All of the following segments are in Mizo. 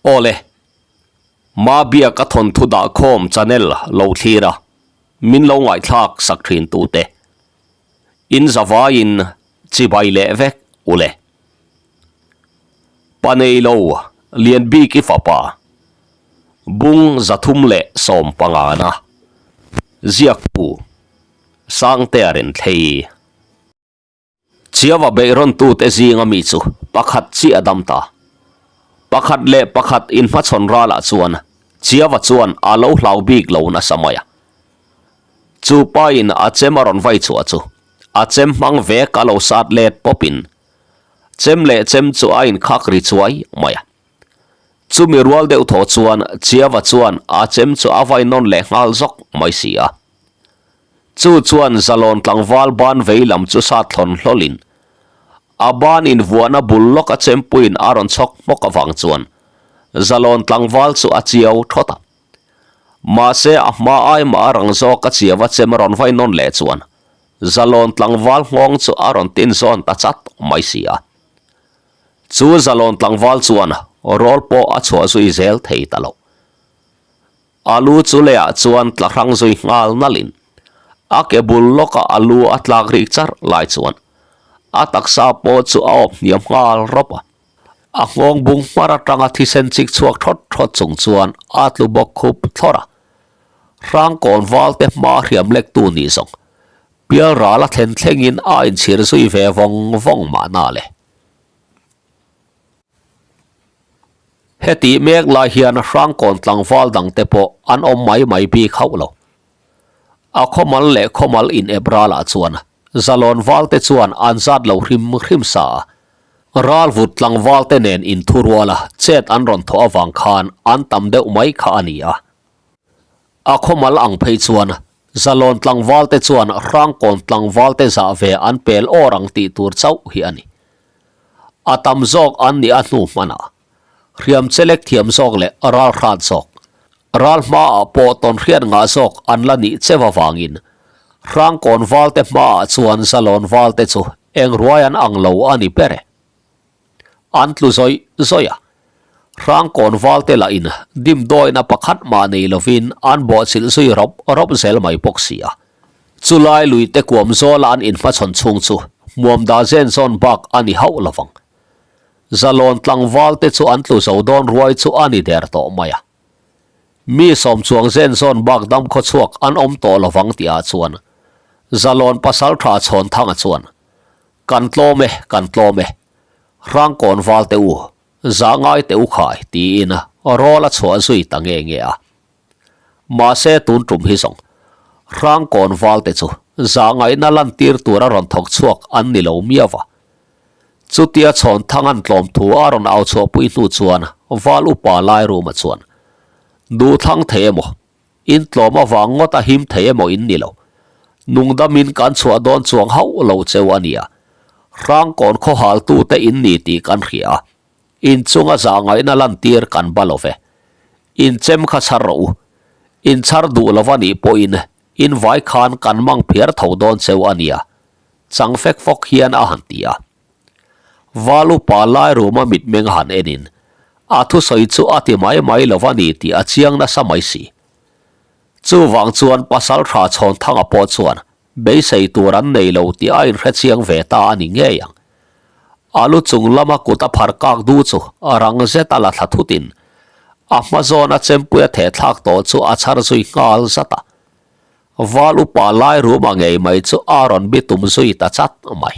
Awle, Mabiaka thawnthu dahkhawm channel lo thlir a, min lo ngaihthlak sak thin tute. In zavaiin chibai leh vek ule. Paneilo Lianbiki fapa bung 315 na ziaktu Sangtea Renthlei. Chiava beihrawntute zinga mi chu pakhat chiah a dam ta. Pakhat leh pakhat inhmachhawn ralah chuan Chiava chuan a lo hlau bik lo nasa mai a. Chu pain a chem a rawn vai chhuah chu a chem hmang vek a lo sat let pawpin chem leh chem chu a inkhak ri chuai mai a. Chumi rual deuh thaw chuan Chiava chuan a chem chu a vai nawn leh nghal zawk mai si a. Chu chuan Zalawn tlangval ban vei lam chu sat thlawn hlawlin a ban invuahna bul lawk a chempuiin a rawn chhawk hmawk avang chuan Zalawn tlangval chu a chiau thawt a. Mahse a hma ai mah a rang zawk a chiau a chem a rawn vai nawn leh chuan Zalawn tlangval nghawng chu a rawn tin zawn ta chat mai si a. Chu Zalawn tlangval chuan rawl pawh a chhuah zui zel thei ta lo. A lu chu leiah chuan tla hrang zui nghal nalhin a ke bul lawkah a lu a tlak rik char lai chuan a taksa pawh chu a awp hniam nghal rawp a. A nghawng bung hmar atanga thisen chik chhuak thawt thawt chung chuan a tlu bawk khup thlawr a. Hrangkawn valte hma hriam lektu nih zawng pial ral a thlen thlengin a inchhir zui ve vawng vawng mahna le. Heti mek lai hian Hrangkawn tlangval dangte pawh an awm mai mai bik hauh lo. A khawmal leh khawmal inep ralah chuan Zalawn valte chuan an zat lo hrim hrim sa a. Ralvut tlangvalte nen inthuruala chet an rawn thawh avang khan an tam deuh mai kha a ni a. A khawmal ang phei chuan Zalawn tlangvalte chuan Hrangkawn tlangvalte zah ve an pel awr ang tih tur chauh hi a ni. A tam zawk an nih a hnu hmanah hriam chelek thiam zawk leh ral hrat zawk, ral hmaah pawh tawn hriat ngah zawk an la nih cheu avangin Hrangkawn valte hmaah chuan Zalawn valte chu eng ruai an ang lo a ni ber e. An tlu zawih zawih a, Hrangkawn valte lahin dimdawina pakhat mah nei lovin an bawhchilh zui rawp rawp zel mai bawk si a. Chulai luite kuam zawla an inhmachhawn chhung chu hmuam dah zen zawn bak a ni hauh lovang. Zalawn tlangvalte chu an tlu zo dawn ruai chu a ni der tawh mai a. Mi sawm chuang zen zawn bak dam khawchhuak an awm tawh lovang tihah chuan Zalawn pasaltha Chhawnthanga chuan, Kan tlawm e, kan tlawm e, Hrangkawn valte u, za ngai teh u khai tiin rawl a chhuah zui ta nge nge a. Mahse tun tum hi zawng Hrangkawn valte chu za ngaihna lantir tur a rawn thawk chhuak an ni lo miau va. Chutia chhawn thang an tlawm thu a rawn au chhuahpui hnu chuan val upa Lairuma chuan, Duhthlang thei emaw? In tlawm avang ngawt a him thei emaw in ni lo. Nungdamin kan chhuah dawn chuang hauh lo cheu a nia. Hrangkawn khawhaltute in ni tih kan hria a. In chunga zahngaihna lantir kan ba lo ve. In chem kha chhar rawh u. In chhar duh lo va nih pawhin in vai khan kan mang phiar tho dawn cheu a nia. Chang fek fawk hian a han ti a. Val upa lai ruma mitmeng han enin a thusawi chu a ti mai mai lo va ni tih a chiang nasa mai si. Chuvang chuan pasal tha Chhawnthanga pawh chuan beisei tur an nei lo tih a inhre chiang ve ta a ni ngei ang. A lu chung lama kut a phar kak du chu a rang zet a la thla thutin a hma zawn a chempui a theh thlak tawh chu a chhar zui nghal zat a. Val upa lai ruma ngei mai chu a rawn bitum zui ta chat mai.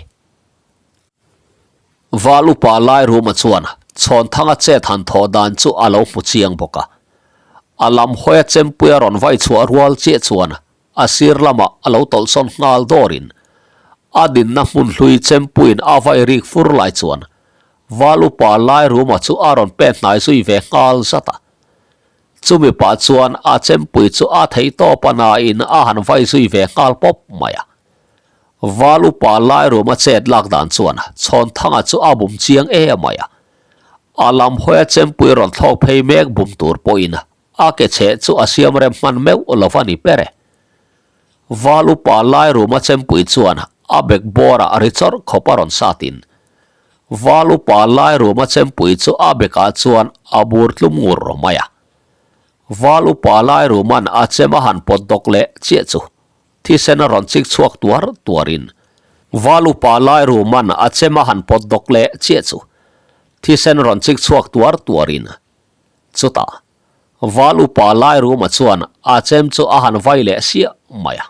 Val upa lai ruma chuan Chhawnthanga chet han thawh dan chu a lo hmu chiang bawk a. A lam hawia chempui a rawn vai chhuah rual chiah chuan a sir lamah a lo tawlhsawn nghal dawrin a dinna hmun hlui chempuiin a vai rik fur lai chuan Val upa lai ruma chu a rawn pen hnai zui ve nghal zat a. Chumi pah chuan a chempui chu a theih tawp a nain a han vai zui ve nghal pawp mai a. Val upa lai ruma chet lak dan chuan Chhawnthanga chu a bum chiang em mai a. A lam hawia chempui rawn thlawk phei mek bum tur pawhin a ke chheh chu a siam rem hman meuh lo va ni ber e. Val upa lai ruma chempui chuan a bek bawrah ri chawrh khawp a rawn satin. Val upa Lairuma chempui chu a bekah chuan a bur tlum ngur mai a. Val upa Lairuma'n a chem a han pawt dawk leh chiah chu thisen a rawn chik chhuak tuar tuarin Val upa Lairuma'n a chem a han pawt dawk leh chiah chu thisen rawn chik chhuak tuar tuarin chutah Val upa Lairuma chuan a chem chu a han vai leh siah mai a.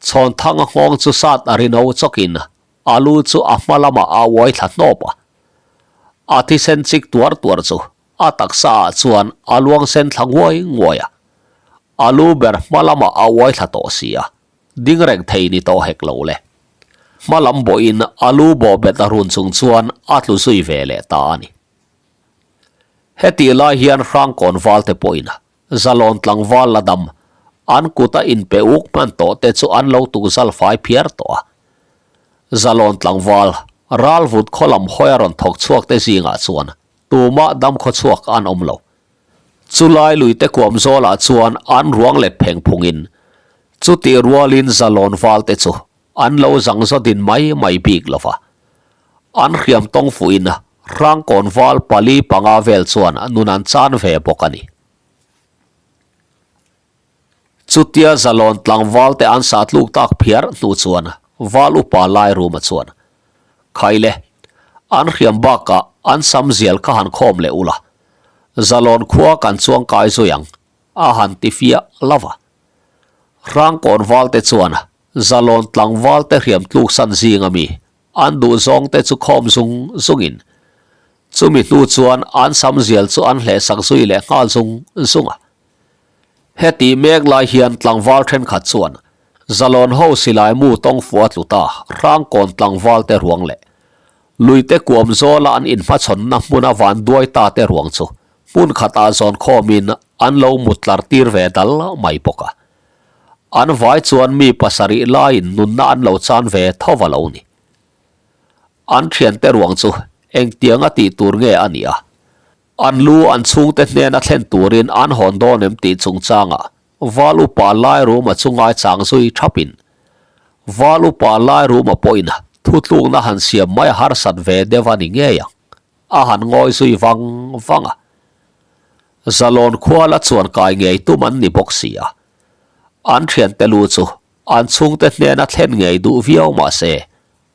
Chhawnthanga nghawng chu sat a rino chawkin a lu chu a hma lamah a uai thla hnawp a. A thisen chik tuar tuar chu a taksa ah chuan a luang sen thla nguai nguai a. A lu ber hma lamah a uai thla tawh si a, ding reng thei ni tawh hek lo le. Hma lam bawhin a lu bawh bet a run chung chuan a tlu zui ve leh ta a ni. Hetih lai hian Hrangkawn valte pawhin Zalawn tlangval la dam, an kuta inpe uk hman tawh te chu an lo tuk zal fai phiar tawh a. Zalawn tlangval, ral vut khaw lam hawi a rawn thawk chhuak te zingah chuan tumah dam khaw chhuak an awm lo. Chulai luite kuam zawlah chuan an ruang let pheng phungin chutih rualin Zalawn val te chu an lo zang zaw din mai mai bik lo va. An hriam tawng fuhin Hrangkawn val pali panga vel chuan nun an chan ve bawk a ni. Chutia Zalawn tlangval te an sah tluk tak phiar hnu chuan Val upa Lairuma chuan, Khaile, an hriam bakah an sam zial kha han khawm leh ula, Zalawn khua kan chuang kai zui ang, a han ti fiah lo va. Hrangkawn val te chuan Zalawn tlangval te hriam tluk san zing ami An duh zawng te chu khawm zung zungin chumi hnu chuan an sam zial chu an hlehsak zui leh nghal zung zung a. Heti mek lai hian tlangval thenkhat chuan Zalawn ho silai mu tawng fuh a tlu ta Hrangkawn tlangval te ruang leh Luite kuam zawla an inhmachhawnna hmuna van duai ta te ruang chu hmun khatah zawn khawmin an lo mut tlar tir ve dal mai bawk a. An vai chuan mi pasarih laiin nunna an lo chan ve tho va lo ni. An thiante ruang chu engtianga tih tur nge a nih a? An lu an chhungte hnena thlen turin an hawn dawn em tih chungchangah Val upa Lairuma chu ngaichang zui thapin Val upa Lairuma pawhin thutlukna han siam mai a harsat ve deuh a ni ngei ang. A han ngawi zui vang vang a. Zalawn khua la chuan kai ngei tum an ni bawk si a. An thiante lu chu an chhungte hnena thlen ngei duh viau mah se,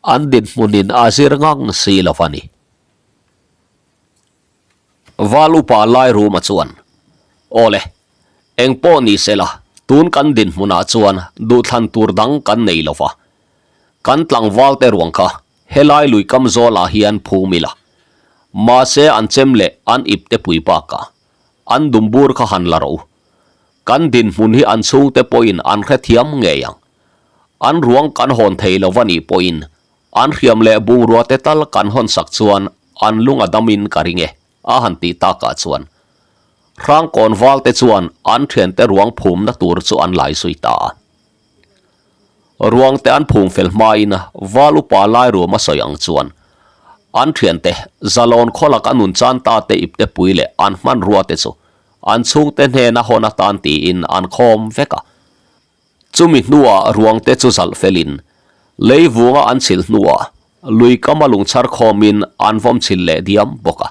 an dinhmunin a zir ngang si lo a ni. Val upa Lairuma chuan, Awle, eng pawh ni se la, tun kan dinhmunah chuan duhthlan tur dang kan nei lo va. Kan tlangvalte ruang kha Helai lui kam zawlah hian phum ila. Mahse an chem leh an ip te pui bakah an dumbur kha han la rawh u. Kan dinhmun hi an chhungte pawhin an hrethiam ngei ang. An ruang kan hawn thei lo va nih pawhin an hriam leh bungrua te tal kan hawn sak chuan an lung a damin ka ring e a han tih takah chuan Hrangkawn valte chuan an thiante ruang phumna tur chu an lai zui ta a. Ruangte an phum fel hmain Val upa Lairuam a sawi ang chuan an thiante Zalawn khawlak a nun chan ta te ipte pui leh an hmanrua te chu an chhungte hnena hawn atan tiin an khawm vek a. Chumi hnuah ruangte chu zalh felin leivunga an chhilh hnuah lui kama lungchhar khawmin an vawm chhilh leh diam bawk a.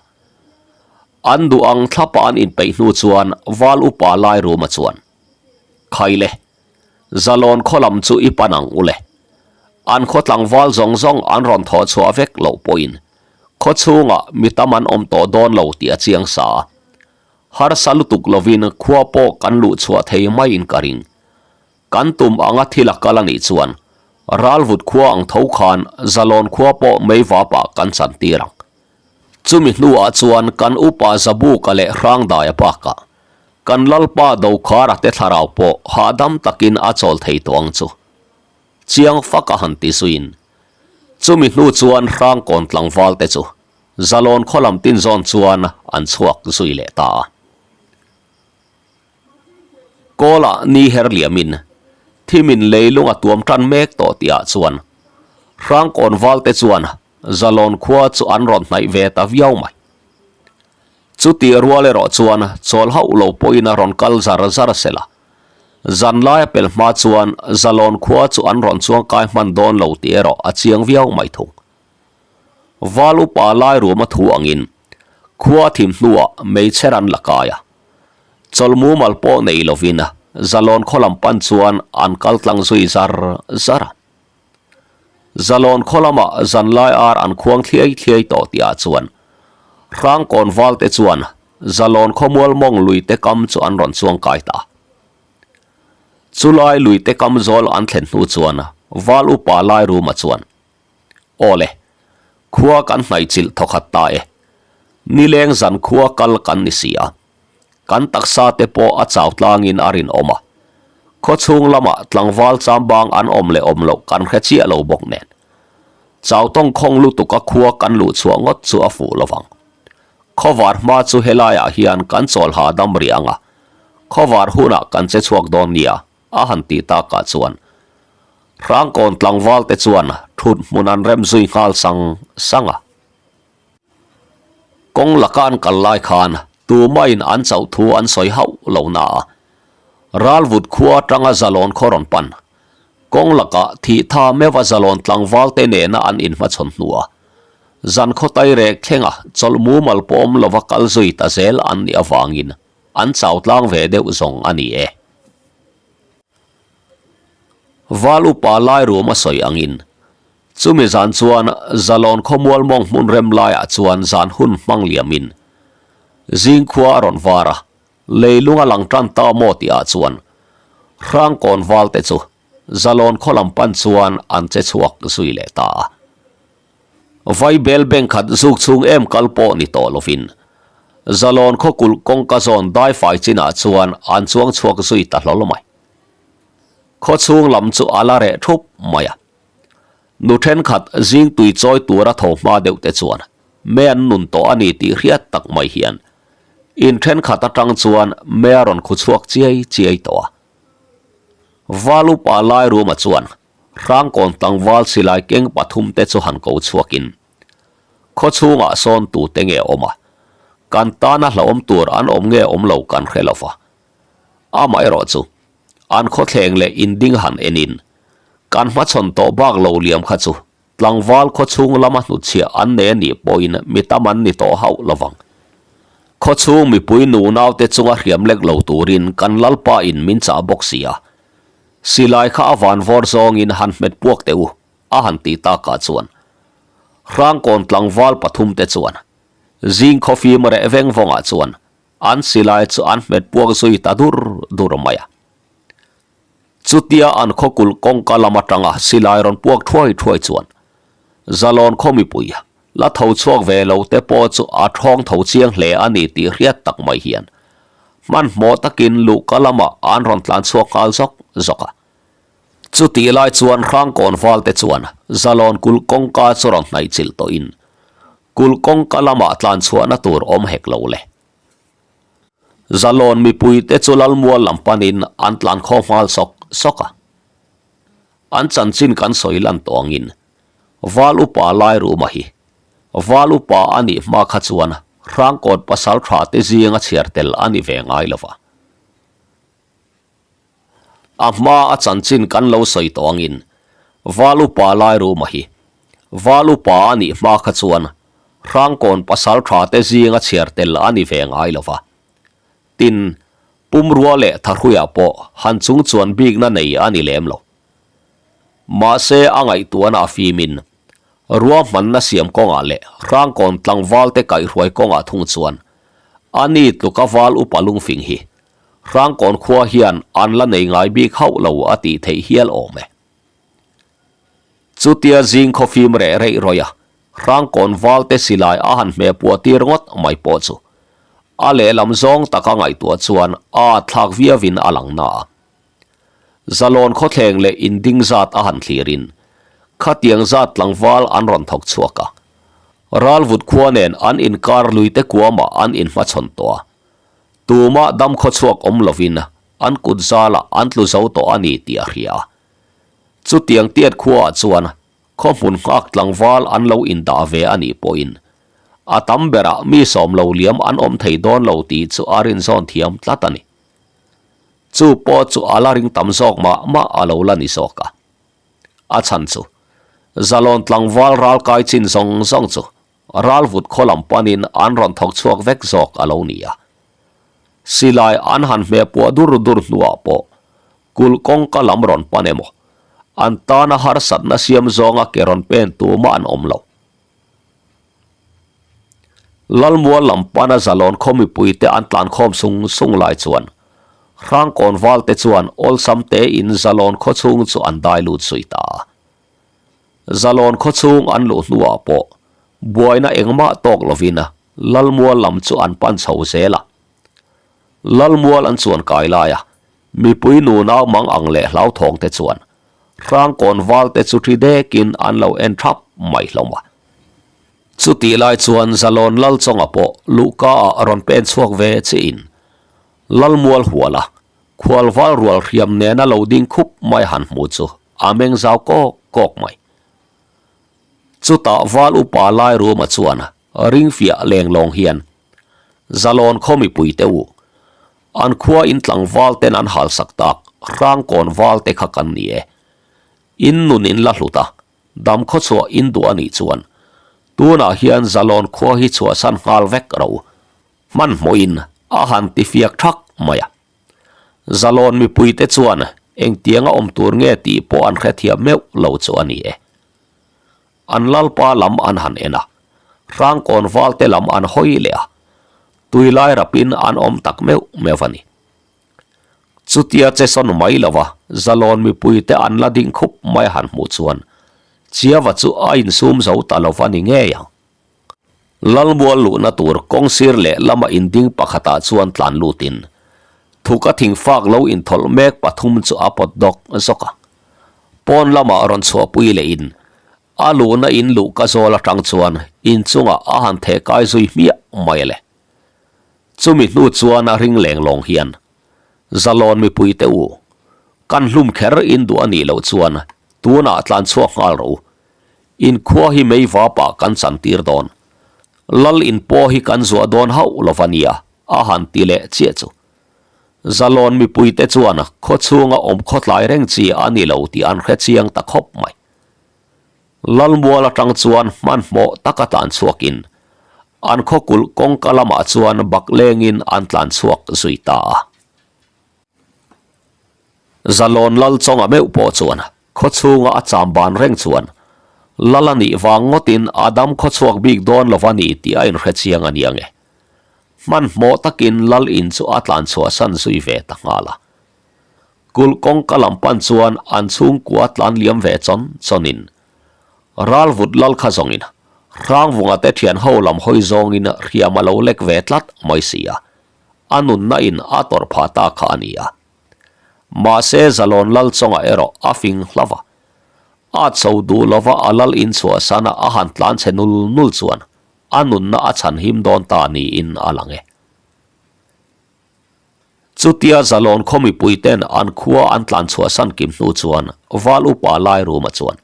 An duh ang thlapa an inpeih hnu chuan Val upa Lairuma chuan, Khaile, Zalawn khaw lam chu i pan ang u le. An khaw tlangval zawng zawng an rawn thawh chhuah vek loh pawhin khaw chhungah mi tam an awm tawh dawn lo tih a chiang sa a. Harsa lutuk lovin khua pawh kan luh chhuah thei maiin ka ring. Kan tum anga thil a kal a nih chuan Ralvut khua ang tho khan Zalawn khua pawh meivapah kan chantir ang. Chumi hnuah chuan kan upa Zabuka leh Hrangdaia bakah Kan Lalpa Dokhara te thlarau pawh hahdam takin a chawl thei tawh ang chu. Chiang fak a han ti zuiin. Chumi hnu chuan Hrangkawn tlangval te chu Zalawn khaw lam tin zawn chuan an chhuak zui leh ta a. Kawlah ni her liamin thimin leilung a tuam tan mek tawh tihah chuan Hrangkawn val te chuan Zalawn khua chu an rawn hnaih ve ta viau mai. Chutih rual erawh chuan chawl hauh lo pawhin a rawn kal zar zar sela. Zan laia pel hma chuan Zalawn khua chu an rawn chuangkai hman dawn lo tih erawh a chiang viau mai thung. Val upa lai ruama thu angin khua thim hnuah meichher an la kai a. Chawlh mumal pawh nei lovin Zalawn khaw lam pan chuan an kal tlang zui zar zar a. Zalawn khaw lamah zanlai ar an khuang thliai thliai tawh tihah chuan Hrangkawn valte chuan Zalawn khaw mual mawng luite kam chu an rawn chuang kai ta. Chulai luite kam zawl an thlen hnu chuan Val upa Lairuma chuan, Aw le, khua kan hnaihchilh thawkhat ta e. Nileng zan khua kal kan ni si a. Kan taksa te pawh a chau tlangin a rinawm a. Khaw chhung lamah tlangval chambang an awm leh awm loh kan hre chiah lo bawk nen. Chau tawng khawng lutuka khua kan luh chhuah ngawt chu a fuh lovang. Khawvar hma chu helaiah hian kan chawl hahdam rih ang a, khawvar hunah kan che chhuak dawn nia a han tih takah chuan Hrangkawn tlangval te chuan thut hmun an rem zui nghal sang sang a. Kawng laka an kal lai khan tumahin an chauh thu an sawi hauh lo na a, Ralvut khua atanga Zalawn khaw rawn pan Kawng lakah thih tha meuha Zalawn tlangval te nena an inhmachhawn hnua zan khaw tai rek thlenga chawlh mumal pawm lova kal zui ta zel an nih avangin an chau tlang ve deuh zawng a ni e. Val upa lai ruam a sawi angin chumi zan chuan Zalawn khawmual mawng hmun rem laiah chuan zan hun hmang liamin zingkhua a rawn var a, Leilung a lang tan ta maw tih ah chuan Hrangkawn val te chu Zalawn khaw lam pan chuan an che chhuak zui leh ta a. Vaibel bank khat zuk chhung em kal pawh ni tawh lovin Zalawn khaw kulh kawngka zawn daifai chinah chuan an chuang chhuak zui ta hlawl mai. Khaw chhung lam chu a la reh thup mai a. Nu thenkhat zing tui chawi tura tho hma deuh te chuan me an nun tawh a ni tih hriat tak mai hian in thenkhat atang chuan me a rawn khu chhuak chiai chiai tawh a. Val upa lai ruma chuan Hrangkawn tlangval silai keng pathum te chu han ko chhuakin khaw chhungah sawn tute nge awm a, kan tana hlauhawm tur an awm nge awm lo kan hre lo va. Amaherawh chu an khawthleng leh inding han enin kan hmachhawn tawh bak lo liam kha chu Tlangval khaw chhung lama hnutchhiah an nei a nih pawhin mi tam an ni tawh hauh lovang. Khaw chhung mipui nunaute chunga hriam lek lo turin kan Lalpa in min chah bawk si a. Silai kha a van vawr zawngin han hmet puak teh u, a han tih takah chuan Hrangkawn tlangval pathumte chuan zing khawfim reh veng vawngah chuan an silai chu an hmet puak zui ta dur dur mai a. Chutia an khaw kulh kawngka lam atanga silai rawn puak thuai thuai chuan Zalawn khaw mipui la tho chhuak ve lo te pawh chu a thawng tho chiang hle a ni tih hriat tak mai hian hmanhmawh takin luhka lamah an rawn tlan chhuak nghal zawk zawk a. Chutih lai chuan Hrangkawn valte chuan Zalawn kulh kawngka chu rawn hnaih chilh tawhin kulh kawngka lamah tlan chhuahna tur awm hek lo le. Zalawn mipuite chu Lalmual lam panin an tlan khaw nghal sawk sawk a. An chanchin kan sawi lan tawh angin Val upa Lairuma hi Val upa a nih hma kha chuan Hrangkawt pasal tha te zinga chhiar tel a ni ve ngai lo va. A hma a chanchin kan lo sawi tawh angin Val upa Lairuma hi Val upa a nih hma kha chuan Hrangkawn pasal tha te zinga chhiar tel a ni ve ngai lo va. Tin, pumrua leh thahruiah pawh han chung chuan bikna nei a ni lem lo. Mahse a ngaihtuahna a fimin ruahmanna siam kawngah leh Hrangkawn tlangval te kaihhruai kawngah thung chuan a ni tluka val upa lungfing hi Hrangkawn khua hian an la nei ngai bik hauh lo a tih theih hial awm e. Chutia zing khawfim reh reih rawih a, Hrangkawn valte silai a han hmeh puah tir ngawt mai pawh chu a lehlam zawng taka ngaihtuah chuan a at thlak viauin a lang na a. Zalawn khawthleng leh inding zat a han thlirin khatiang zat tlangval an rawn thawk chhuak a, Ralvut khua nen an inkar luite kuamah an inhmachhawn tawh a, Tumah dam khawchhuak awm lovin an kut zalah an tlu zo tawh a ni tih a hria a. Chutiang tiat khuaah chuan khaw hmun nghak tlangval an lo indah ve a nih pawhin a tam berah mi sawm lo liam an awm thei dawn lo tih chu a rinzawn thiam tlat a ni. Chu pawh chu a la ring tam zawk mah mah a lo la ni zawk a. A chhan chu. Zalawn tlangval ral kai chin zawng zawng chu ralvut khaw lam panin an rawn thawk chhuak vek zawk a lo ni a. Silai an han hmeh puah dur dur hnuah pawh kulh kawngka lam rawn pan emaw, an tana harsatna siam zawnga ke rawn pen tumah an awm lo. Lalmual lam pana Zalawn khaw mipuite an tlankhawm sung sung lai chuan Hrangkawn valte chuan awlsam tein Zalawn khaw chhung chu an dai lut zui ta a. Zalawn khaw chhung an luh hnuah pawh buaina engmah tawk lovin Lalmual lam chu an pan chho zel a. Lalmual an chuan kai lai a, mipui nunau mang ang leh hlauthawng te chuan Hrangkawn valte chu thi dekin an lo en thap mai hlawm a. Chutih lai chuan Zalawn Lalchawnga pawh luhka ah rawn pen chhuak ve chiin Lalmual huala khual val rual hriam nena lo ding khup mai han hmu chu a meng zau kawk kawk mai. Chutah val upa Lairuma chuan ring fiah leng lawng hian Zalawn khaw mipui te u, an khua in tlangval ten an halsak tak Hrangkawn val te kha kan ni e. In nun in la hlut a, dam khaw chhuah in duh a nih chuan tunah hian Zalawn khua hi chhuahsan nghal vek ro. Hmanhmawhin a han ti fiak thak mai a. Zalawn mipuite chuan engtianga awm tur nge tih pawh an hrethiam meuh lo chu a ni e. An lalpa lam an han en a, Hrangkawn valte lam an hawi leh a, tuilai rapin an awm tak meuh meuh a ni. Chutia che sawn mai lova Zalawn mipuite an la ding khup mai han hmuh chuan Chiava chu a insum zo ta lova ni ngei ang. Lalmual luhna tur kawng sir leh lama inding pakhatah chuan tlan lutin thuka thingfak lo inthawlh mek pathum chu a pawt dawk zawk a. Pawn lamah rawn chhuahpui lehin a luhna in luh ka zawl atang chuan inchungah a han theh kai zui hmiah mai le. Chumi hnu chuan a ring leng lawng hian Zalawn mipui te u, kan hlum kher in duh a nih loh chuan tunah tlan chhuak nghal rawh u. Inkhua hi mei vapah kan chantir dawn. Lal in pawh hi kan zuah dawn hauh lo va nia, a han ti leh chiah chu. Zalawn mipuite chuan khaw chhunga awm khawtlai reng chi a ni lo tih an hre chiang ta khawp mai. Lalmual atang chuan hmanhmawh taka tlan chhuakin an khaw kulh kawngka lamah chuan bak lengin an tlan chhuak zui ta a. Zalawn lal chawnga meuh pawh chuan khaw chhunga a cham ban reng chuan lal a nih vang ngawtin a dam khaw chhuak bik dawn lo va ni tih a inhre chiang a nia nge. Hmanhmawh takin lal in chu a tlan chhuahsan zui ve ta nghal a. Kulh kawngka lam pan chuan an chhungkua tlan liam ve chawn chawnin ralvut lal kha zawngin Hrangvunga te thian ho lam hawi zawngin hriam a lo lek ve tlat mai si a. A nunna in a tawrh phah ta kha a ni a. Mahse Zalawn lal chawngah erawh a fing hlauh a. A cho duh lova a lal in chhuahsana a han tlan chhe nul nul chuan a nunna a chhan him dawn ta niin a lang e. Chutia Zalawn khaw mipui ten an khua an tlan chhuahsan kim hnu chuan Val upa Lairuma chuan,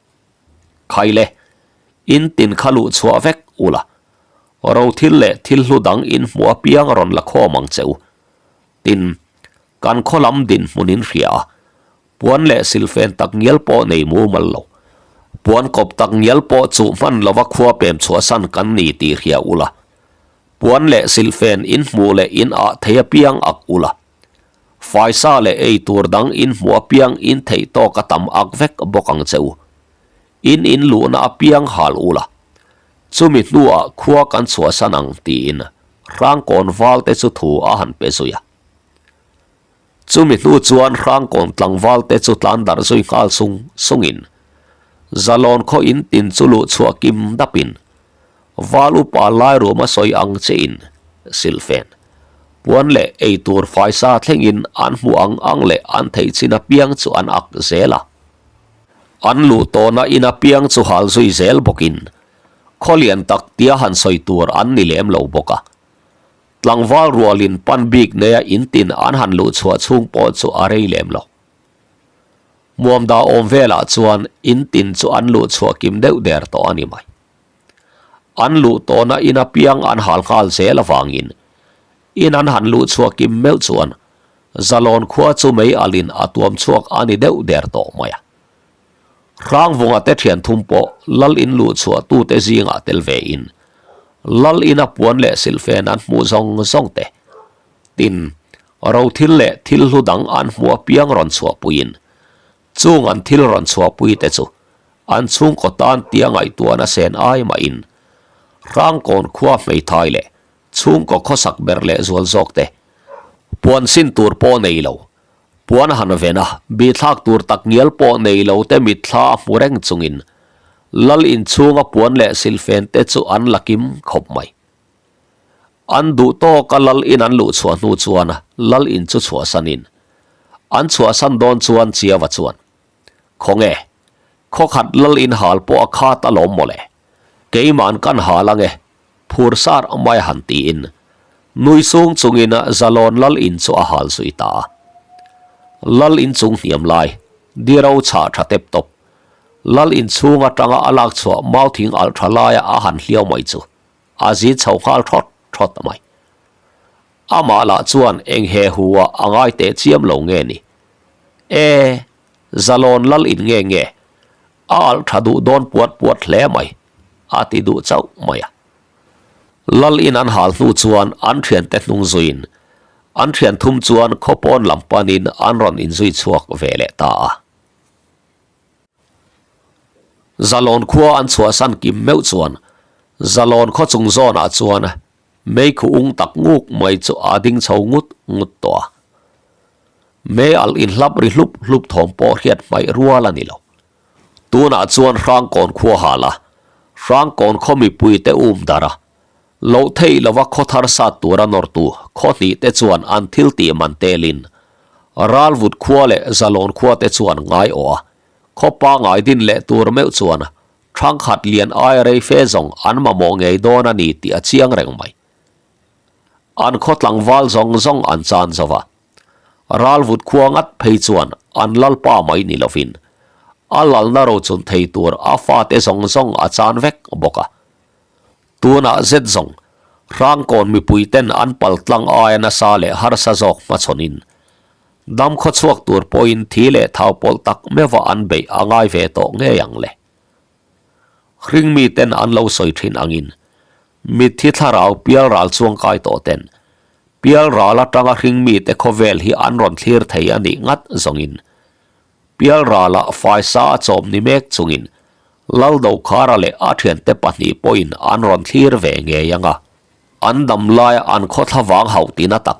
Khaile, in tin kha luh chhuah vek ula, Rothil leh thil hlu dang in hmuh apiang rawn la khawm ang che u. Tin, kan khaw lam dinhmun in hria a, puan leh silfen tak ngial pawh nei mumal lo. Puan kawp tak ngial pawh chuh hman lova khua pem chhuahsan kan ni tih hria ula. Puan leh silfen in hmuh leh in ah thei apiang ak ula. Faisa leh ei tur dang in hmuh apiang in theih tawk a tam ak vek bawk ang che u. In in luhna apiang hal ula. Chumi hnuah khua kan chhuahsan ang tiin Hrangkawn valte chu thu a han pe zui a. Chumi hnu chuan Hrangkawn tlangvalte chu tlan darh zui nghal sung sungin Zalawn khaw in tin chu luh chhuah kim dapin Val upa Lairuma sawi ang chiin silhfen, puan leh eitur faisa thlengin an hmuh ang ang leh an theih chin apiang chu an ak zel a. An luh tawhna in apiang chu hal zui zel bawkin khaw lian tak tia han sawi tur an ni lem lo bawk a. Tlangval rualin pan bik neia in tin an han luh chhuah chhung pawh chu a rei lem lo. Hmuamda awm velah chuan in tin chu an luh chhuah kim deuh der tawh a ni mai. An luh tawhna in apiang an hal nghal zel avangin in an han luh chhuah kim meuh chuan Zalawn khua chu mei alin a tuam chhuak a ni deuh der tawh mai a. Hrangvunga te thian thum pawh lal in luh chhuah tute zingah tel ve in lal ina puan leh silhfen an hmuh zawng zawng te, tin, rothil leh thil hlu dang an hmuh apiang rawn chhuahpuiin chung an thil rawn chhuahpui te chu an chhungkaw tan tia ngaihtuahna sen ai mahin Hrangkawn khua hmeithai leh chhungkaw khawsak ber leh zual zawk te puan sin tur pawh nei lo, puan han ven a, bihthlak tur tak ngial pawh nei lo te mitthla a hmu reng chungin lal inchhunga puan leh silhfen te chu an la kim khawp mai. An duh tawka lal in an luh chhuah hnu chuan lal in chu chhuahsanin an chhuahsan dawn chuan Chiava chuan, Khawnge, khawkhat lal in hal pawh a khat alawm mawle, keima'n kan hal ange, phur sar mai a han tiin nui sung chungin Zalawn lal in chu a hal zui ta a. Lal in chung hniam lai, diro chhah tha tep tawp, lal in chhung atanga a lak chhuah mau thing alh tha laia a han hliau mai chu a zit chho nghal thawt thawt mai. Amah lah chuan eng he hu ah a ngai teh chiam lo nge ni? E, Zalawn lal in nge nge? A alh tha duh dawn puat puat hle mai, a ti duh chauh mai a. Lal in an hal hnu chuan an thiante hnung zuiin an thian thum chuan khaw pawn lam panin an rawn inzui chhuak ve leh ta a. Zalawn khua an chhuahsan kim meuh chuan Zalawn khaw chung zawnah chuan Meikhu ung tak nguk mai chu a ding chho ngut ngut tawh a. Mei alh inhlap ri hlup hlup thawm pawh hriat hmaih rual a ni lo. Tunah chuan Hrangkawn khua hal a, Hrangkawn khaw mipuite um darh a, loh theih lova khaw thar sat tura nawrtu khaw hnih te chuan an thil tih man telin Ralvut khua leh Zalawn khua te chuan ngai awh a, khaw pangai din leh tur meuh chuan Thangkhat lian aia rei fe zawng an mamawh ngei dawn a ni tih a chiang reng mai. An khaw tlangval zawng zawng an chan zo va. Ralvut khua ngat phei chuan an lalpa mai ni lovin a lalna rochun thei tur a fate zawng zawng a chan vek bawk a. Tunah zet zawng Hrangkawn mipuiten an pal tlang aia nasa leh harsa zawk hmachhawnin dam khawchhuak tur pawhin thi leh thau pawlh tak meuha an beih a ngai ve tawh ngei ang le. Hringmi ten an lo sawi thin angin mitthi thlarau pialral chuangkai tawh ten pialral atanga hringmi te khawvel hi an rawn thlir thei a nih ngat zawngin pialralah faisa a chawm ni mek chungin Laldokhara leh a thiante pahnih pawhin an rawn thlir ve ngei ang a, an dam laia an khawthla vang hauh tina tak.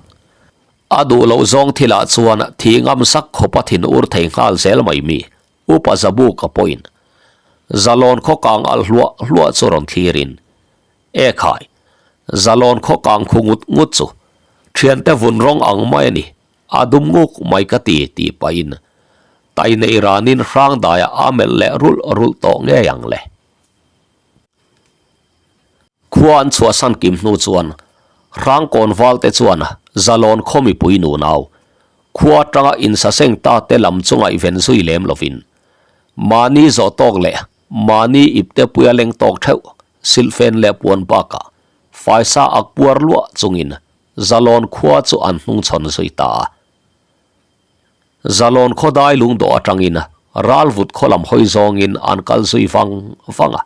A duh loh zawng thilah chuan thi ngam sak khawpa thin ur thei nghal zel mai mi, Upa Zabuka pawhin Zalawn khaw kang alh hluah hluah chu rawn thlirin, E khai, Zalawn khaw kang khu ngut ngut chu thiante vun rawng ang mai a ni, a dum nguk mai ka ti tih pahin tai nei ranin hrang daiah a melh leh rulh rulh tawh ngei ang le. Khua an chhuahsan kim hnu chuan Hrangkawn valte chuan Zalawn khaw mipui nunau khua atanga insaseng ta te lam chu ngaihven zui lem lovin mahni zawh tawk leh mahni ipte puia leng tawk theuh silhfen leh puan bakah faisa ak puar luah chungin Zalawn khua chu an hnungchhawn zui ta a. Zalawn khaw dai lungdawh atangin Ralvut khaw lam hawi zawngin an kal zui vang vang a.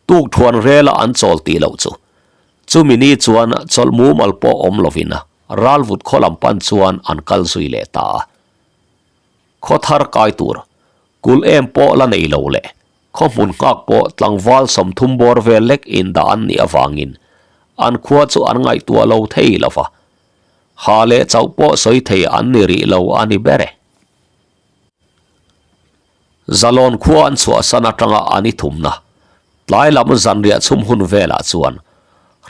Tuk thuan rela an chawl tih loh chu chumi ni chuan chawlh mumal pawh awm lovin Ralvut khaw lam pan chuan an kal zui leh ta a. Khaw thar kai tur kulh em pawh la nei lo leh khaw hmun nghak pawh tlangval 30 bawr vel lek indah an nih avangin an khua chu an ngaihtuah lo thei lo va, ha leh chauh pawh sawi thei an ni rih lo a ni ber e. Zalawn khua an chhuahsan atanga an i thumna tlai lam zanriah chhum hun velah chuan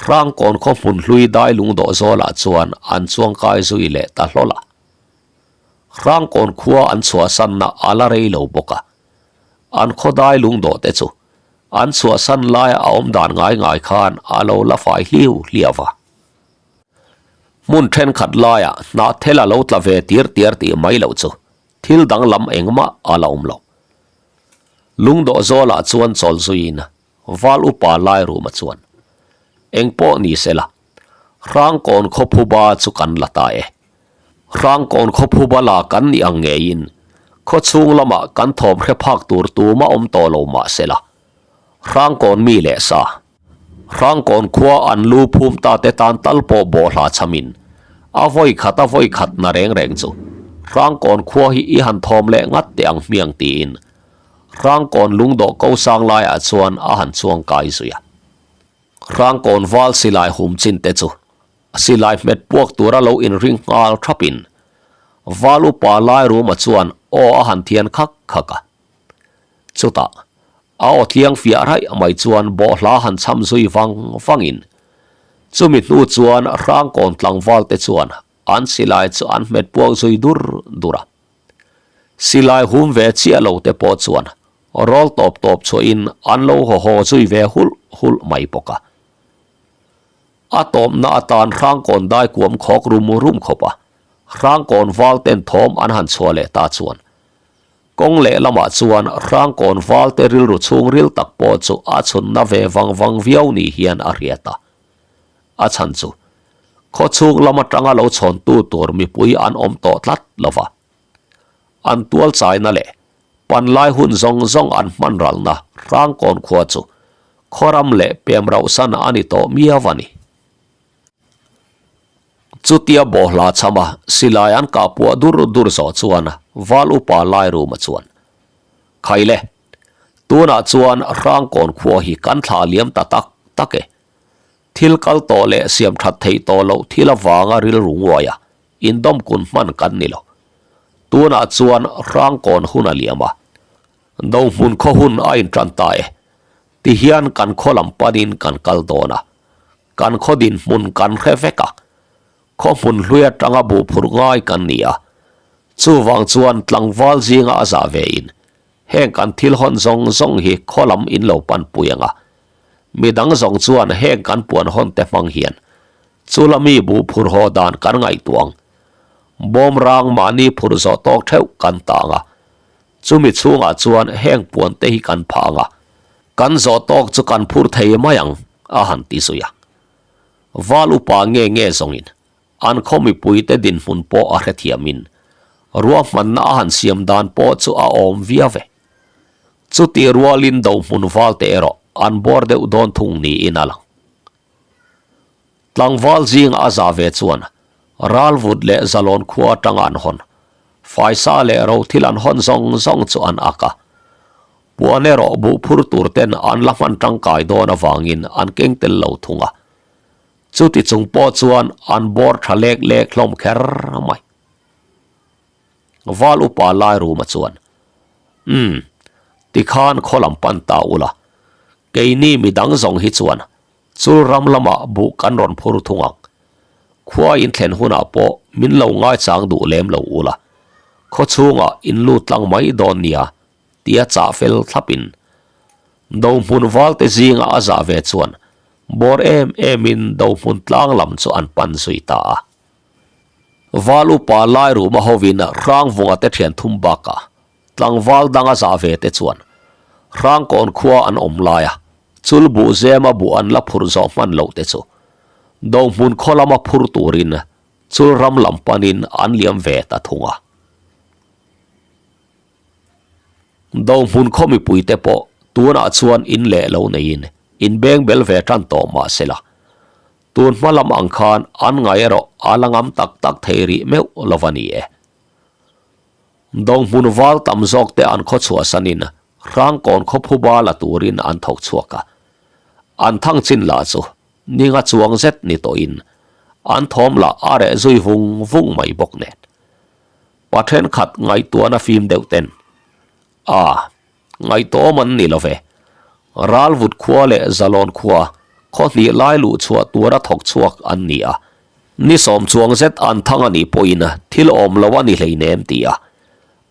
Hrangkawn khaw hmun hlui dai lungdawh zawlah chuan an chuangkai zui leh ta hlawl a. Hrangkawn khua an chhuahsanna a la rei lo bawk a, an khaw dai lungdawh te chu an chhuahsan laia a awm dan ngai ngai khan a lo la fai hliu hliau va. Hmun thenkhat laiah hnahthel a lo tla ve tir tiar tih mai loh chu thil danglam engmah a la awm lo. Lungdawh zawlah chuan chawl zuiin Val upa lai ruma chuan, Eng pawh ni se la, Hrangkawn khawphuba chu kan la ta e. Hrangkawn khawphuba la kan nih ang ngeiin. Khawchhung lamah kan thawm hre phak tur tumah awm tawh lo mah sela, Hrangkawn mi leh sa, Hrangkawn khua an lu phum ta te tan tal pawh bawhhla chhamin a vawi khat a vawi khat na reng reng chu Hrangkawn khua hi i han thawm leh ngat teh ang hmiang tiin Hrangkawn lungdawh ko sang laiah chuan a han chuang kai zui a. Hrangkawn val silai hum chin te chu silai hmet puak tura lo inring nghal thapin val upa Lairuma chuan aw a han thian khak khak a. Chutah a aw tliang fiah raih mai chuan bawhhla han cham zui vang vangin chumi hnu chuan Hrangkawn tlangval te chuan an silai chu an hmet puak zui dur dur a. Silai hum ve chiah lo te pawh chuan rawl tawp tawp chhuahin an lo haw haw zui ve hulh hulh mai bawk a. A tawpna atan Hrangkawn dai kuam khawk rum rum khawp a, Hrangkawn val ten thawm an han chhuah leh ta chuan kawng lehlamah chuan Hrangkawn val te rilru chhungril tak pawh chu a chhunna ve vang vang viau ni hian a hriat a. A chhan chu khawchhung lam atanga lo chhawntu tur mipui an awm tawh tlat lo va. An tual chaina leh panlai hun zawng zawng an hman ralna Hrangkawn khua chu khawram leh pem rauhsan a ni tawh miau a ni. Chutia bawhhla chhama silai an kah puah dur dur zawh chuan Val Upa Lairuma chuan, Khaile, tunah chuan Hrangkawn khua hi kan thlah liam ta tak tak e. Thil kal tawh leh siam that theih tawh loh thil avanga rilru nguai a, indawm kun hman kan ni lo. Tunah chuan Hrangkawn hun a liam a, Dohmun khaw hun a intan ta e. Tihian kan khaw lam panin kan kal dawn a, kan khaw dinhmun kan hre vek a, khaw hmun hlui atanga buh phurh ngai kan ni a, chuvang chuan tlangval zinga a zah ve in Heng kan thil hawn zawng zawng hi khaw lam in lo pan pui ang a, midang zawng chuan heng kan puan hawn te hmang hian chula mi buh phur haw dan kan ngaihtuah ang. Bawm rang mahni phur zawh tawk theuh kan ta ang a, chumi chhungah chuan heng puan te hi kan phah ang a, kan zawh tawk chu kan phur thei mai ang, a han ti zui a. Val upa nge nge zawngin An khaw mipuite dinhmun pawh a hrethiamin ruahmanna a han siam dan pawh chu a awm viau e. Chutih rualin dohmun valte erawh an bawr deuh dawn thung niin a lang. Tlangval zinga a za ve chuan Ralvut leh Zalawn khua atanga an hawn, faisa leh rothil an hawn zawng zawng chu an ak a. Puan erawh buh phur tur ten an la hman tangkai dawn avangin an keng tel lo thung a. Chuti chung pawh chuan an bawr tha lek lek hlawm kher mai. Val upa Lairuma chuan, Umm, tikhan khaw lam pan ta ula, keini midang zawng hi chuan chul ram lamah buh kan rawn phur thung ang. Khua in thlen hunah pawh min lo ngaichang duh lem lo ula, khaw chhungah in lut tlang mai dawn nia tia chah fel thlapin Dohmun valte zinga a zah ve chuan bawr em emin Dohmun tlang lam chu an pan zui ta a. Val upa Lairuma hovin Hrangvunga te thian thum bakah tlangval dang a zah ve te chuan Hrangkawn khua an awm lai a, chul buh zema buh an la phur zawh hman loh te chu Dohmun khaw lama phur turin chul ram lam panin an liam ve ta thung a. Dohmun khaw mipuite pawh tunah chuan in leh lo neiin in beng bel ve tan tawh mah sela, tun hma lam ang khan an ngai erawh a la ngam tak tak thei rih meuh lo va ni e. Dohmun val tam zawk te an khaw chhuahsanin Hrangkawn khaw phuba la turin an thawk chhuak a, an thang chin lah chu ninga chuang zet ni tawhin an thawm lah a reh zui vung vung mai bawk nen. Pa thenkhat ngaihtuahna fim deuh ten, A, ngaihtuahawm an ni lo ve. Ralvut khua leh Zalawn khua khaw hnih lai luh chhuah tura thawk chhuak an ni a. Ni sawm chuang zet an thang a nih pawhin thil awm lo a ni hleinem ti a.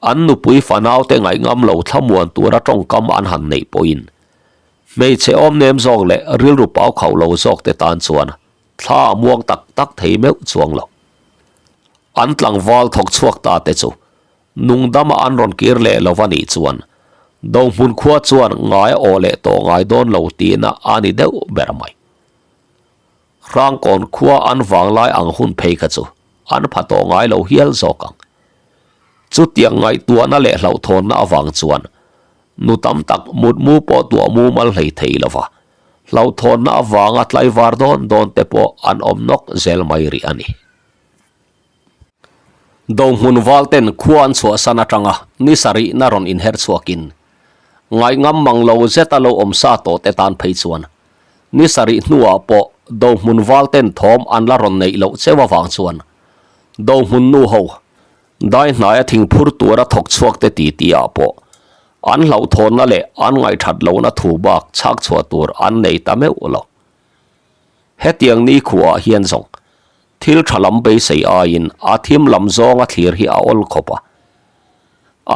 An nupui fanaute ngaihngam lo thlamuan tura tawngkam an han neih pawhin hmeichhe awmnem zawk leh rilru pau khauh lo zawk te tan chuan thla a muang tak tak thei meuh chuang lo. An tlangval thawk chhuak ta te chu nungdama an rawn kir leh lo va nih chuan Dohmun khua chuan ngai a aw leh tawh ngai dawn lo tihna a ni deuh ber mai. Hrangkawn khua an vanglai ang hun phei kha chu an pha tawh ngai lo hial zawk ang. Chutiang ngaihtuahna leh hlauhthawnna avang chuan nu tam tak mutmu pawh tuah mumal hlei thei lo va, hlauhthawnna avanga tlaivar dawn dawn te pawh an awm nawk zel mai rih a ni. Dohmun valten khua an chhuahsan atanga ni sarihna rawn inher chhuakin ngaihngam mang lo zeta lo awm sa tawh te tan phei chuan ni sarih hnuah pawh Dohmun valten thawm an la rawn neih loh cheu avang chuan Dohmun nu ho dai hnaia thingphur tura thawk chhuak te titi ah pawh an hlauhthawnna leh an ngaihthat lohna thu bak chhak chhuah tur an nei ta meuh lo. Hetiang ni khuaah hian zawng thil tha lam beisei aiin a thim lam zawnga thlir hi a awl khawp a.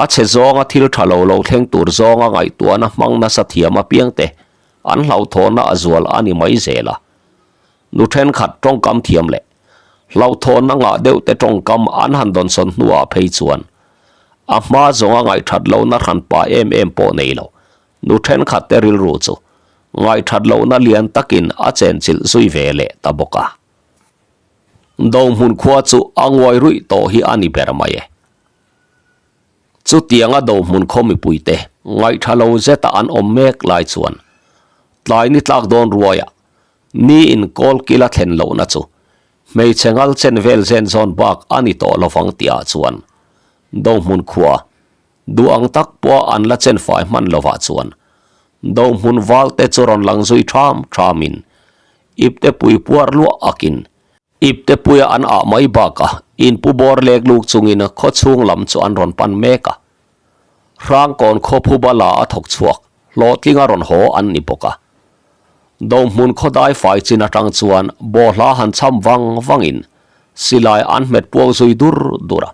A chhe zawnga thil tha lo lo thleng tur zawnga ngaihtuahna hmang nasa thiam apiangte an hlauhthawnna a zual a ni mai zel a. Nu thenkhat tawngkam thiam leh hlauhthawnna ngah deuh te tawngkam an han dawnsawn hnuah phei chuan a hma zawnga ngaihthat lohna hranpa em em pawh nei lo nu thenkhat te rilru chu ngaihthat lohna lian takin a chenchilh zui ve leh ta bawk a. Dohmun khua chu a nguai ruih tawh hi a ni ber mai e. Chutianga Dohmun khaw mipuite ngaihtha lo zeta an awm mek lai chuan tlai ni tlak dawn ruaiah ni in kawl kila thlen lohna chu hmeichhe ngal chen vel zen zawn bak a ni tawh lovang tihah chuan Dohmun khua Duh ang tak pawha an la chen fai hman lovah chuan Dohmun valte chu rawn lang zui ṭham ṭhamin ipte pui puar luah akin ipte puia an ah mai bakah inpu bawr lek luk chungin khaw chhung lam chu an rawn pan mek a. Hrangkawn khaw phuba la a thawk chhuak hlawhtlinga rawn haw an ni bawk a. Dohmun khaw dai fai chin atang chuan bawhhla han cham vang vangin silai an hmet puak zui dur dur a.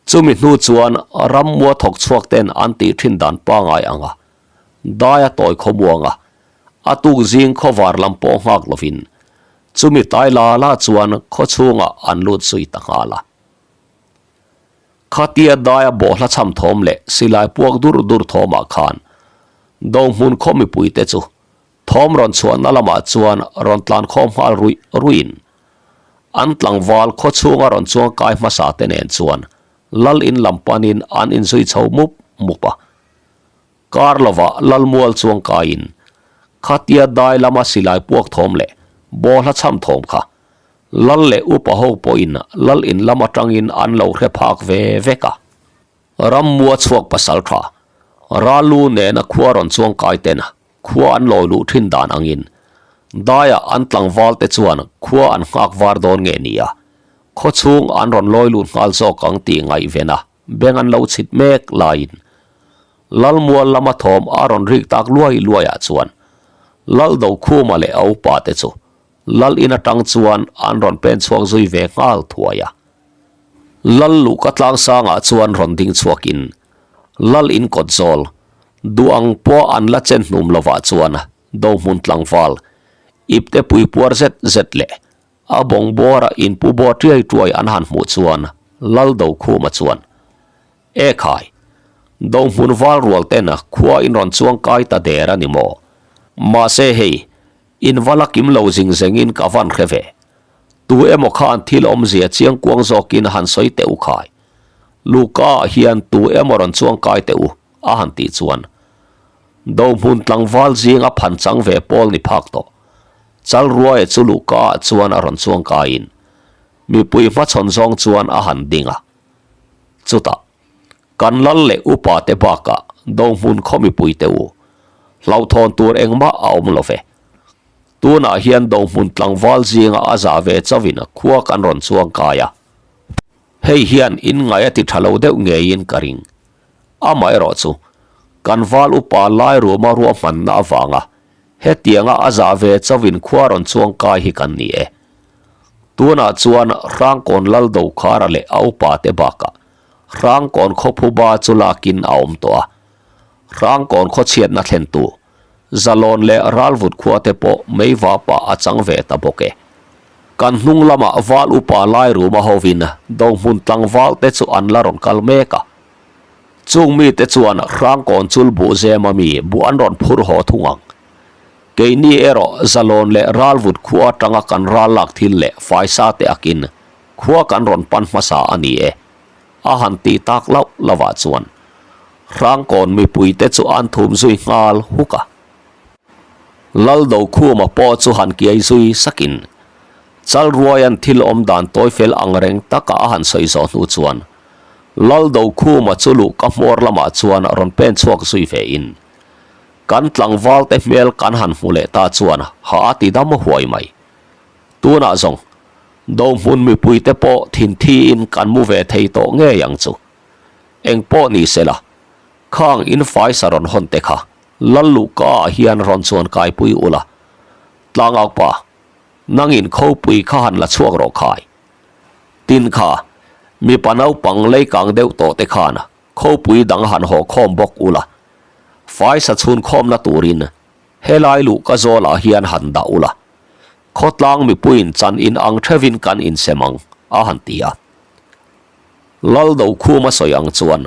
Chumi hnu chuan rammua thawk chhuak ten an tih thin dan pangai ang a, dai a tawi khawmuang a, a tuk zing khawvar lam pawh nghak lovin chumi tlai la la chuan khaw chhungah an lut zui ta nghal a. Khatia daia bawhhla chham thawm leh silai puak dur dur thawmah khan Dohmun khaw mipuite chu Thawm rawn chhuahna lamah chuan rawn tlan khawm nghal ruih ruihin an tlangval khaw chhunga rawn chuang kai hmasa te nen chuan lal in lam panin an inzui chho mup mup a. Kar lovah lal mual chuang kaiin khatia dai lama silai puak thawm leh bawhla chham thawm kha lal leh upa ho pawhin lal in lam atangin an lo hre phak ve vek a. Rammua chhuak pasal tha Ralu nena khua rawn chuang kai tena Khua an lawi luh thin dan angin daiah an tlangval te chuan khua an nghak var dawn nge nia, khaw chhung an rawn lawi lut nghal zawk ang tih ngaihven a beng an lo chhit mek laiin Lalmual lama thawm a rawn rik tak luai luaiah chuan Laldokhuma leh a upa te chu Lal in atang chuan an rawn pen chhuak zui ve nghal thuai a. Lal luhka tlang sangah chuan rawn ding chhuakin Lal in kawt zawl duh ang pawh an la chen hnum lovah chuan Dohmun tlangval ipte pui puar zet zet leh a bawng bawra inpu baw tiai tuai an han hmuh chuan Lal Dokhuma chuan E khai, Dohmun val rual ten khua in rawn chuang kai ta der a ni maw? Mahse hei, in va la kim lo zing zengin ka van hre ve. Tu emaw khan thil awmzia chiang kuang zawkin han sawi teh u khai. Luka ah hian tu emaw rawn chuang kai teh u, a han tih chuan. Dohmun tlangval zinga phan chang ve pawl ni phak tawh. Chalruaia chu Luka ah chuan a rawn chuang kaiin mipui hmachhawn zawng chuan a han ding a. Chutah, kan lal leh upa te bakah Dohmun khaw mipui te u, hlauhthawn tur engmah a awm lo ve. Tunah hian Dohmun tlangval zinga a za ve chauhin khua kan rawn chuang kai a. Hei hian in ngai a ti tha lo deuh ngeiin ka ring. Amaherawh chu, kan val upa lai ruma ruahmanna avanga hetianga a za ve chauhin khua rawn chuang kai hi kan ni e. Tunah chuan Hrangkawn Lal Dokhara leh a upa te bakah Hrangkawn khawphuba chu lakin a awm tawh a. Hrangkawn khawchhiatna thlentu Zalawn leh Ralvut khua te pawh meivapah a chang ve ta bawk e. Kan hnung lamah val upa Lairuma hovin Dohmun tlangval te chu an la rawn kal mek a. Chung mite chuan Hrangkawn chul buh zema mi buh an rawn phur haw thung ang. Keini erawh Zalawn leh Ralvut khua atanga kan ral lak thil leh faisa te akin khua kan rawn pan hmasa a ni e. A han tih tak lauh lovah chuan Hrangkawn mipuite chu an thum zui nghal huk a. Laldokhuma pawh chu han kiai zui sakin Chalruaia'n thil awm dan tawi fel ang reng taka a han sawi zawh hnu chuan Laldokhuma chu luhka hmawr lamah chuan rawn pen chhuak zui ve in kan tlangvalte hmel kan han hmu leh ta chuan ha a ti dam huai mai. Tunah zawng Dohmun mipuite pawh thinthi in kan mu ve thei tawh ngei ang chu. Eng pawh ni se la, khang in faisa rawn hawn te kha Lalluhka ah hian rawn chuan kaipui ula, Tlangaupa, nangin khawpui kha han la chhuak rawh khai. Tin kha, mipa naupang leikang deuh tawh te khan khawpui dang han haw khawm bawk ula, faisa chhun khawmna turin Helai luhka zawlah hian han dah ula, khawtlang mipuiin chan in ang theuhin kan insem ang, a han ti a. Lal Dokhuma sawi ang chuan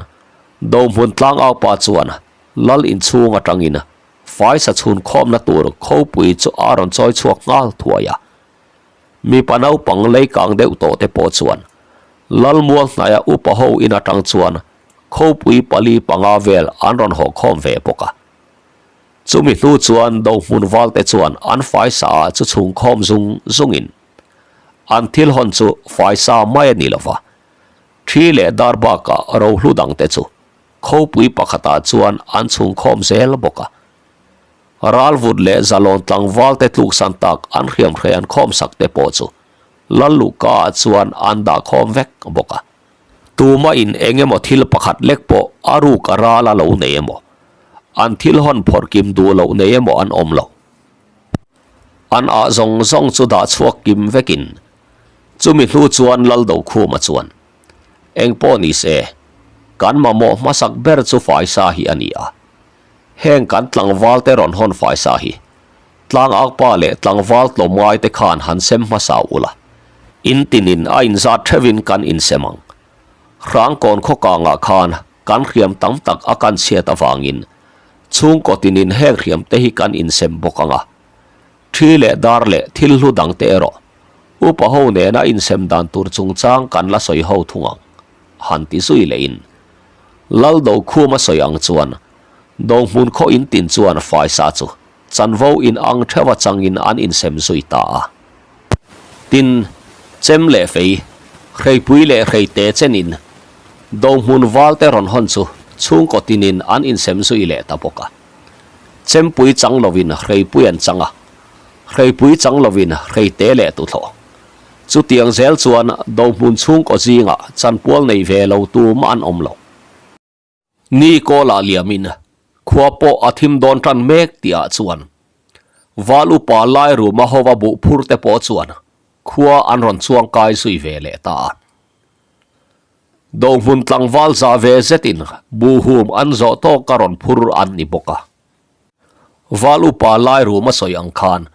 Dohmun tlangaupa chuan Lal inchhung atangin faisa chhun khawmna tur khawpui chu a rawn chawi chhuak nghal thuai a. Mipa naupang leikang deuh tawh te pawh chuan Lal mual hnaia upa ho in atang chuan khawpui pali panga vel an rawn haw khawm ve bawk a. Chumi hnu chuan Dohmun valte chuan an faisa ah chu chhung khawm zung zungin an thil hawn chu faisa mai a ni lova, thi leh dar bakah rohlu dangte chu khawpui pakhatah chuan an chhung khawm zel bawk a. Ralvut leh Zalawn tlangvalte tluksan tak an hriamhrei an khawmsak te pawh chu Lalluhka ah chuan an dah khawm vek bawk a. Tuma in eng emaw thil pakhat lek pawh a ruk a ral a lo nei emaw, an thil hawn phawrh kim duh loh nei emaw an awm lo. An ah zawng zawng chu dah chhuak kim vekin chumi hnu chuan Laldokhuma chuan, Eng pawh ni se, kan mamawh hmasak ber chu faisa hi a ni a. Heng kan tlangval te rawn hawn faisa hi Tlangakpa leh tlangval tlawmngai te khan han sem hmasa ula, in tinin a inzat theuhin kan insem ang. Hrangkawn khawkangah khan kan hriam tam tak a kan chhiat avangin chhungkaw tinin heng hriam te hi kan insem bawk ang a. Thi leh dar leh thil hlu dang te erawh upa ho nena insem dan tur chungchang kan la sawi ho thung ang, han ti zui lehin Laldokhuma sawi ang chuan Dohmun khaw in tin chuan faisa chu chanvo in ang theuh atangin an insem zui ta a. Tin, chem leh fei, hreipui leh hreite chenin Dohmun valte rawn hawn chu chhungkaw tinin an insem zui leh ta bawk a. Chempui chang lovin hreipui an chang a, hreipui chang lovin hreite leh tuthlawh. Chutiang zel chuan Dohmun chhungkaw zingah chanpual nei ve lo tumah an awm lo. Ni kawlah liamin khua pawh a thim dawn tan mek tihah chuan Val upa Lairuma hova buh phur te pawh chuan khua an rawn chuang kai zui ve leh ta a. Dohmun tlangval zah ve zetin buhhum an zawh tawk a rawn phur an ni bawk a. Val upa Lairuma sawi ang khan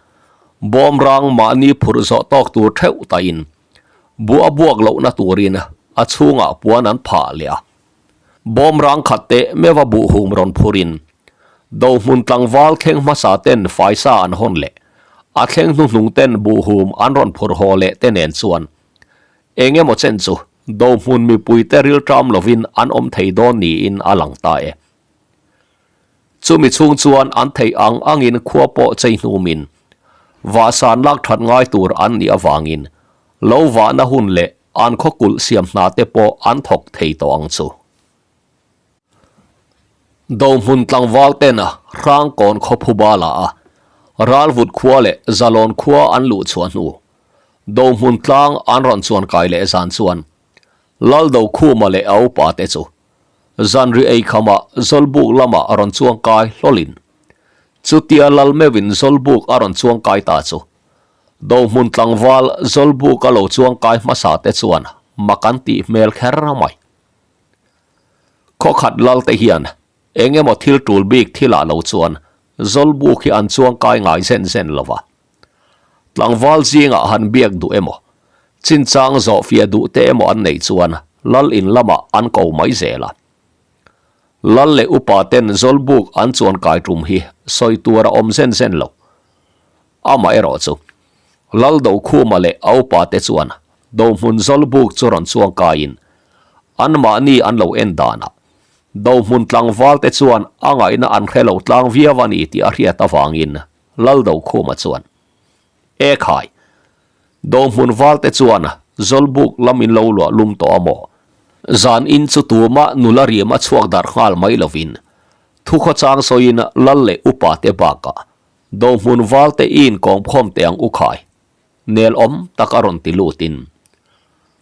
bawmrang mahni phurh zawh tawk tur theuh tain buh a buak lohna turin a chhungah puan an phah leh a. Bawm rang khat teh meuha buhhum rawn phurin Dohmun tlangval thleng hmasa ten faisa an hawn leh a thleng hnuhnung ten buhhum an rawn phur haw leh te nen chuan eng emaw chen chu Dohmun mipuite rilṭam lovin an awm thei dawn niin a lang ta e. Chumi chhung chuan an theih ang angin khua pawh chei hnumin vahsan lak that ngai tur an nih avangin lo vahna hun leh An khawkulh siam hna te pawh an thawk thei tawh ang chu. Dohmun tlangval ten Hrangkawn khawphu bala a Ralvut khua leh Zalawn khua an luh chhuah hnu Dohmun tlang an rawn chuan kai leh zan chuan Laldokhuma leh a upa te chu zanri eikhama Zawlbuk lama rawn chuang kai hlawlin chutia Lal meuhin Zawlbuk a rawn chuang kai ta chu Dohmun tlangval Zawlbuka lo chuang kai hmasa te chuan mak an tih hmel kher mai. Khawkhat lal te hian eng emaw thil tul bik thilah lo chuan Zawlbuk hi an chuang kai ngai zen zen lo va. Tlangval zingah han biak duh emaw, chinchang zawhfiah duh te emaw an neih chuan lal in lamah an ko mai zel a. Lal leh upa ten Zawlbuk an chuan kai tum hi sawi tur a awm zen zen lo. Amaherawh chu, Laldokhuma leh a upate chuan Dohmun Zawlbuk chu rawn chuang kaiin, Anmahni an lo en danah Dohmun tlangval te chuan a ngaihna an hre lo tlang viau a ni tih a hriat avangin Laldokhuma chuan, E khai! Dohmun val te chuan Zawlbuk lam in lo luah lum tawh a maw? Zan in chu tumah nula riam a chhuak darh nghal mai lovin thukhawchang sawiin Lal leh upa te bakah Dohmun val te i inkawmkhawm teh ang u khai. Nel awm tak a rawn ti lutin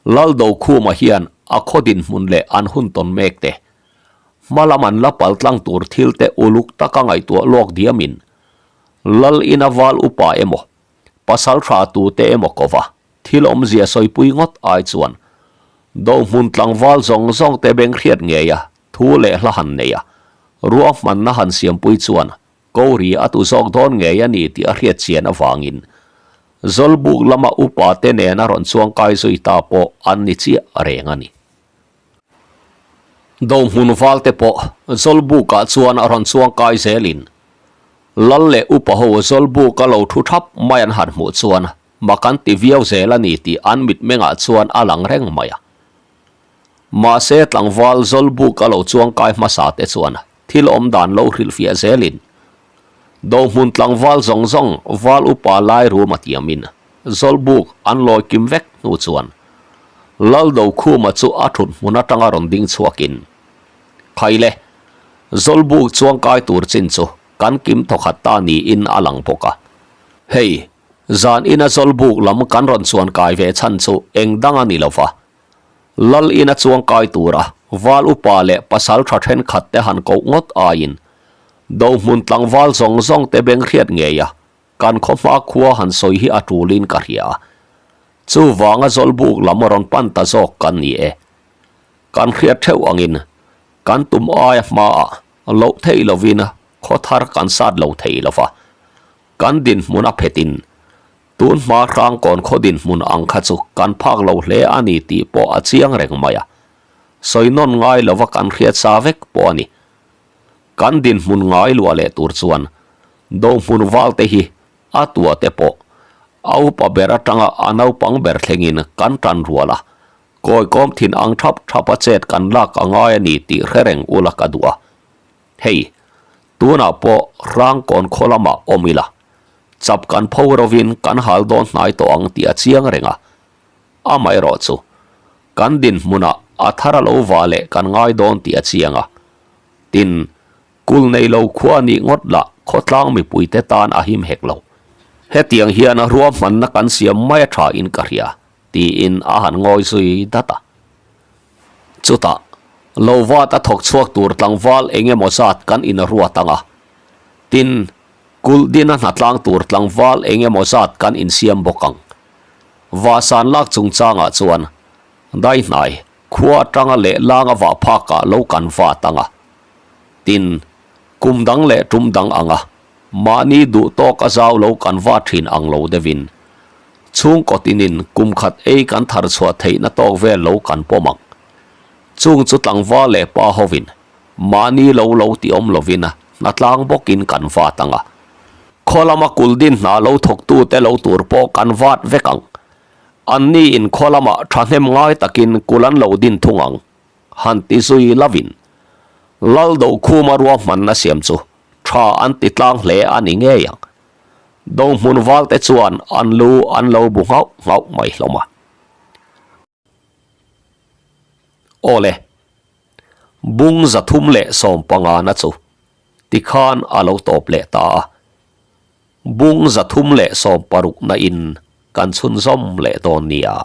Laldokhuma hian a khaw dinhmun leh an hun tawn mek te, hma lam an la pal tlang tur thil te uluk taka ngaihtuah lawk diamin Lal ina val upa emaw, pasal tha tute emaw kova thil awmzia sawipui ngawt ai chuan Dohmun tlangval zawng zawng te beng hriat ngeia thu leh hla han neia ruahmanna han siampui chuan Ko ri a tu zawk dawn ngei a ni tih a hriat chian avangin Zawlbuk lama upa te nena rawn chuangkai zui ta pawh an ni chiah reng a ni. Dohmun val te pawh Zawlbukah chuan rawn chuangkai zelin Lal leh upa ho Zawlbuka lo thu thap mai an han hmuh chuan mak an ti viau zel a ni tih an mitmengah chuan a lang reng mai a. Mahse tlangval Zawlbuka lo chuangkai hmasa te chuan Thil awm dan lo hrilhfiah zelin Dohmun tlangval zawng zawng val upa lai rum a tiamin Zawlbuk an lawi kim vek hnu chuan Laldokhuma chu a thut hmun atanga rawn ding chhuakin Khaile, Zawlbuk chuangkai tur chin chu kan kim thawkhat ta niin a lang bawk a. Hei, zan ina Zawlbuk lam kan rawn chuankai ve chhan chu eng dang a ni lova, Lal ina chuangkai tura val upa leh pasal tha thenkhat te han koh ngawt aiin Dohmun tlangval zawng zawng te beng hriat ngei a, kan khaw hma khua han sawi hi a tulin ka hria a. Chuvanga Zawlbuk lam rawn pan ta zawk kan ni e. Kan hriat theuh angin kan tum aia hmaah loh theih lovin khaw thar kan sat lo thei lova, kan dinhmun a phetin Tun hma Hrangkawn khaw dinhmun ang kha chu kan phak lo hle a ni tih pawh a chiang reng mai a, sawi nawn ngai lova kan hriat sa vek pawh a ni. Kan dinhmun ngai luah leh tur chuan Dohmun valte hi a tua te pawh a upa ber atanga a naupang ber thlengin kan tan rual a, kawikawm thin ang thap thap a chet kan lak a ngai a ni tih hre reng ula ka duh a. Hei, tunah pawh Hrangkawn khaw lamah awm ila, chap kan pho rovin kan hal dawn hnai tawh ang tih a chiang reng a. Amaherawh chu, kan dinhmunah a thar a lo va leh kan ngai dawn tih a chiang a. Tin, kul nei lo khua nih ngawt lah khawtlang mipuite tan a him hek lo. Hetiang hian ruahmanna kan siam mai a tha in ka hria, tiin a han ngawi zui dat a. Chutah, lo vat a thawk chhuak tur tlangval eng emaw zat kan inruat ang a. Tin, kulh dina hnatlang tur tlangval eng emaw zat kan insiam bawk ang. Vahsan lak chungchangah chuan daihnai khua atanga leh langa vah phakah lo kan vat ang a. Tin, kum dang leh tum dang ang a, mahni duh tawk a zau lo kan vat thin ang lo deuhin chhungkaw tinin kum khat ei kan thar chhuah theihna tawk vel lo kan pawm ang. Chung chu tlangval leh pa hovin mahni lo lo ti awm lovin hnatlang bawkin kan vat ang a. Khaw lama kuldin hna lo thawktute lo tur pawh kan vat vek ang. Anni in khaw lamah thahnem ngai takin kul an lo din thung ang, han ti zui lovin Laldokhuma ruahmanna siam chu tha an ti tlang hle a ni ngei ang. Dohmun valte chuan an lu an lo bu nghauh nghauh mai hlawm a. Awle, bung 315 na chu tikhan a lo tawp leh ta a. Bung 360 na in kan chhunzawm leh dawn nia.